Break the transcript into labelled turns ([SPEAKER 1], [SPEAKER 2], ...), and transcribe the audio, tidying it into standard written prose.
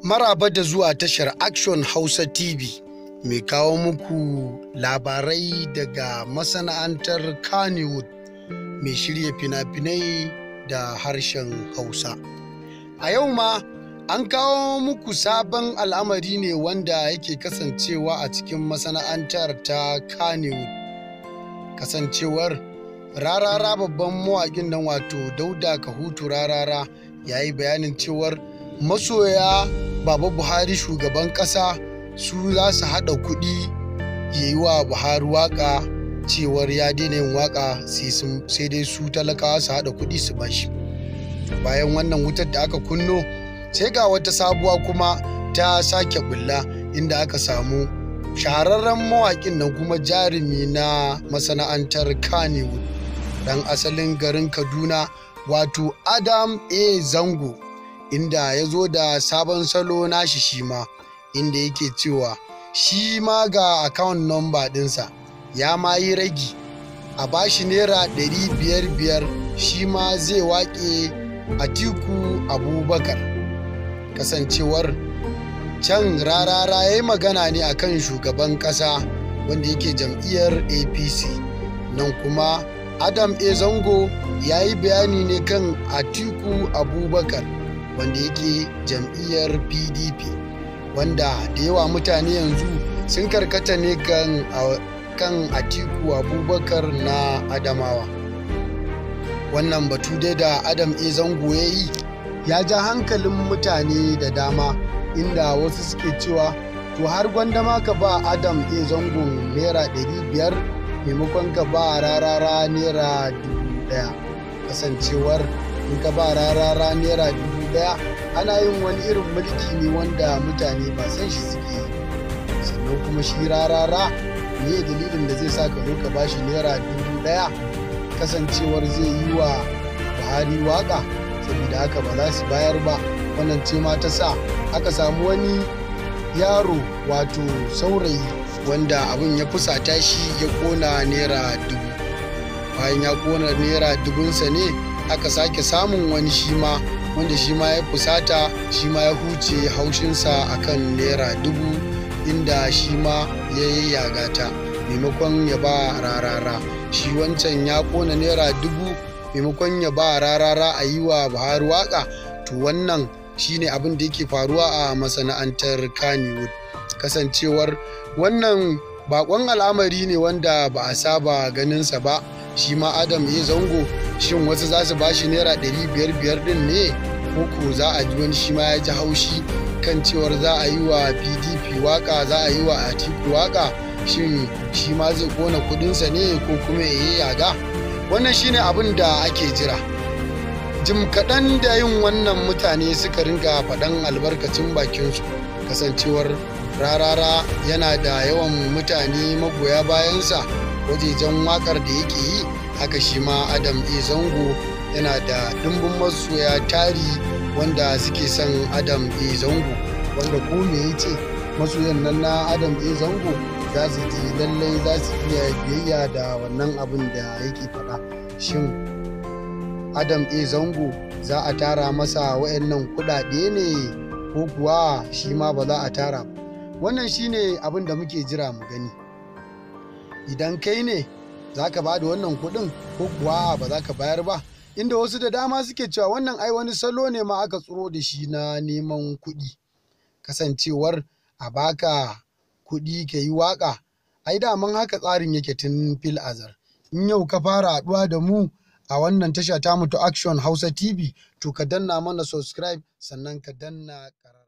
[SPEAKER 1] Maraba da zuwa tashar Action Hausa TV mai kawo muku labarai daga masana'antar Kannywood, mai shirya fina-finai da harshen Hausa. A yau ma an kawo muku sabon al'amari ne wanda yake kasancewa a cikin masana'antar ta Kannywood. Kasancewar Rarara, babban mawaƙin nan, wato Dauda Kahutu Rarara, ya yi bayanin cewar masoya Baba Buhari, shugaban ƙasa, su za su haɗa kuɗi ya yi wa Buhari waƙa, cewar ya daina yin waƙa, sai dai su talakawa su haɗa kuɗi su bashi. Bayan wannan wutar da aka kunno, sai ga wata sabuwa kuma ta sake bulla, inda aka samu shahararren mawaƙin nan kuma jarumi na masana'antar Kannywood, ɗan asalin garin Kaduna, wato Adam A Zango, inda ya zo da sabon salo nashi shi ma, inda yake cewa shi ma ga account number ɗinsa, ya ma yi ragi, a bashi ₦500,000, shi ma zai waƙe Atiku Abubakar. Kasancewar can Rarara ya yi magana ne akan shugaban ƙasa wanda yake jam'iyyar APC, nan kuma Adam A Zango ya yi bayani ne kan Atiku Abubakar wanda yake jam'iyyar PDP, wanda da yawa mutane yanzu sun karkata ne kan Atiku Abubakar na Adamawa. Wannan batu dai da Adam A Zango ya yi ya ja hankalin mutane da dama, inda wasu suke cewa to har gwanda ma ka ba Adam A Zango ₦500 maimakon ka ba Rarara ₦1,000. Kasancewar in ka ba Rarara ₦1,000, ana yin wani irin mulki ne wanda mutane ba san shi suke yi. Sannan kuma shi Rarara, me dalilin da zai sa ka zo ka bashi ₦1,000, kasancewar zai yi wa Buhari waka? Saboda haka ba za su bayar ba. Wannan ce ma ta sa aka samu wani yaro, wato saurayi, wanda abin ya fusata shi, ya kona ₦1,000. Bayan ya kona ₦1,000nsa ne aka sake samun wani shi ma wanda shi ma ya fusata, shi ma ya huce haushinsa akan ₦1,000, inda shi ma ya yayyaga ta maimakon ya ba Rarara. Shi wancan ya kona ₦1,000 maimakon ya ba Rarara a yi wa Buhari waka. To wannan shine abin da yake faruwa a masana'antar Kannywood. Kasancewar wannan bakon al'amari ne wanda ba a saba ganinsa ba. Shi ma Adam A Zango, shin wasu za su bashi ₦500,000 din ne, ko ko za a ji wani shi ma ya ji haushi kan cewar za a yi wa PDP waka, za a yi wa Atiku waka, shin shi ma zai kona kudinsa ne ko kuma ya yaga? Wannan shine abin da ake jira. Jim kaɗan da yin wannan, mutane suka ringa faɗan albarkacin bakinsu. Kasancewar Rarara yana da yawan mutane magoya bayansa wajejen wakar da yake yi, haka shi ma Adam A Zango yana da ɗimbin masoya tari wanda suke son Adam A Zango, wanda ko me ya ce, masoyan nan na Adam A Zango za su ji lallai za su iya biyayya da wannan abin da yake faɗa. Shin Adam A Zango za a tara masa wayannan kuɗaɗe ne, ko kuwa shi ma ba za a tara ba? Wannan shine abin da muke jira mu gani. Idan kai ne, za ka ba da wannan kuɗin ko kuwa ba za ka bayar ba? Inda wasu da dama suke cewa wannan ai wani salo ne ma aka tsiro da shi na neman kuɗi. Kasancewar a baka kuɗi ka yi waƙa, ai daman haka tsarin yake tun fil azal. In yau ka fara haɗuwa da mu a wannan tasha tamu ta Action Hausa TV, to ka danna mana subscribe, sannan ka danna ƙararrawa.